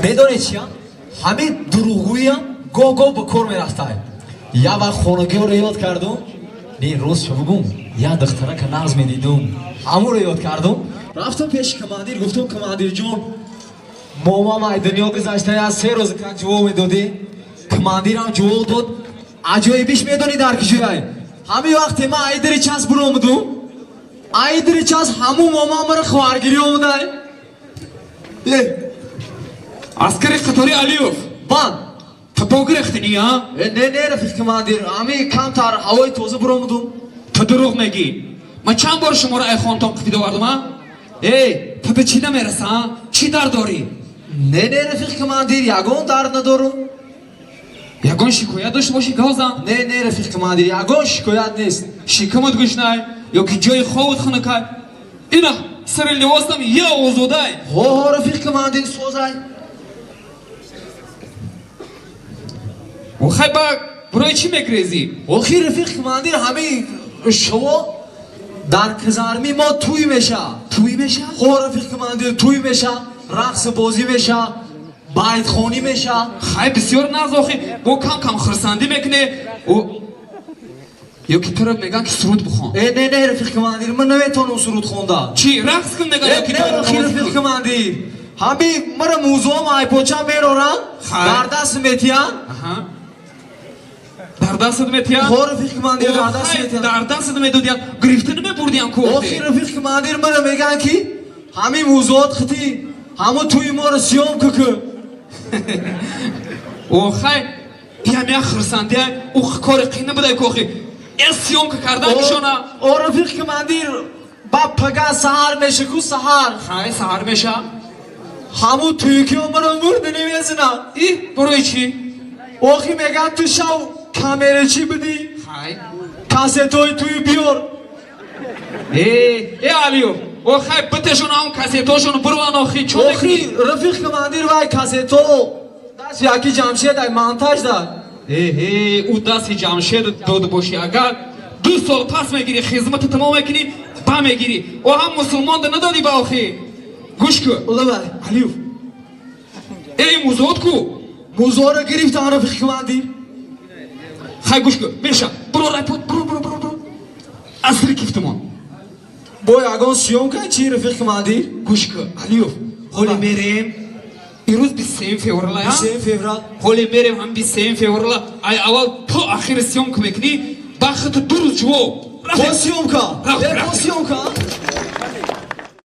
Медонед чия? Ҳамин дурӯғгӯиям гоҳ-гоҳ ба кор мерафтай. Я вақт хонагиҳоро ёд кардум. Не, рост шо бугум, я духтарака нағз медидум. Ҳамонро ёд кардум. Рафтам пеши командир, гуфтум: командирҷон, момам ай дунё гузашта, я 3 рӯз как ҷавоб медодӣ. Командирам ҷавоб дод. Аҷоибиш медонӣ дар киҷояй? Ҳамин вақте ман айдири час буромудум, айдири час ҳамун момам мара хоҳаргирӣ омудай. Э, аскари қатори Алиев. Бан. Ту бо гирехтинӣ, а? Э, не, не, рафиқ командир, ҳамин камтар ҳавои тоза буромудум. Ту дурӯғ мегӣ. Ман чанд бор шуморо ай хонтон қифида овардум, а? Эй, ту ба чӣ намераса, а? Чӣ дард дорӣ? Не, не, рафиқ командир, ягон дард надорум. Ягон шикоят дошта бошӣ, гавзан. Не, не, рафиқ командир, ягон шикоят нест. Шикамат гушнай ё ки ҷои хобат хунукай? Ина сари либосам я озодай. Ҳо, ҳо, рафиқ командир, созай. Хай, ба барои чӣ мегрезӣ? Охи, рафиқ командир, ҳамин шумо дар казарми мо тӯй меша. Тӯй меша? Ҳо, рафиқ командир, тӯй меша, рақс бозӣ меша, байтхонӣ меша. Хай, бисёр нағз. Охи, мо кам кам хурсандӣ мекунем. Ё ки туро мегӯянд, ки суруд бихон? Э, не, не, рафиқ командир, ман наметавонам суруд хонда. Чӣ, рақс кун мегӯянд ё ки Не, охи, рафиқ командир, ҳамин мара музоам айпоча мероранд, дар даст метиҳанд. Дар дастат метиҳанд? Ҳо, рафиқ командир, дар даст метиҳанд. Дар дастат медодиянд, гирифта намебурдиян ку? Охи, рафиқ командир, мара мегӯянд, ки ҳамин музоот хити ҳамун тӯи моро съёмка кун. Охай, биям, як хурсандия. Ӯ кори қина будай ку, охи, э, съёмка кардан кишона. О, рафиқ командир, ба пага саҳар меша ку, саҳар. Хай, саҳар меша. Ҳамун тӯйкиё мара мурда намезанад. И барои чӣ? Охи, мегӯянд, ту шав камерачӣ будӣ. Хай. Кассетои тӯй биёр. Э, э, Алиев, охай, битешон ҳам кассетошон, бурван, охи, чо? Охи, рафиқ командир, вай кассето даст яки Ҷамшед ай, монтаж дад. Эҳе, ӯ дасти Ҷамшед дода бошӣ, агар 2 сол пас мегирӣ, хизмата тамом мекунӣ, ба мегирӣ. О, ҳам мусулмонда надодӣ ба. Охи, гӯш кун. Улавай. Алиев, эй, музод ку? Музоро гирифтан, рафиқ командир. Хай, гӯш кун, меша, буро райпод, буро, буро, буро, буро, асри кифтимон. Бо ягон съёмка чи, рафиқ командир? Гӯш кун, Алиев, ҳоли мерем, ирӯз 23 феврала. 23 феврал. Ҳоли мерем, ҳам 23 феврала ай аввал то ахири съёмка мекунӣ, бахту 2 рӯз ҷавоб. Бо съёмка? Рафт. Бо съёмка.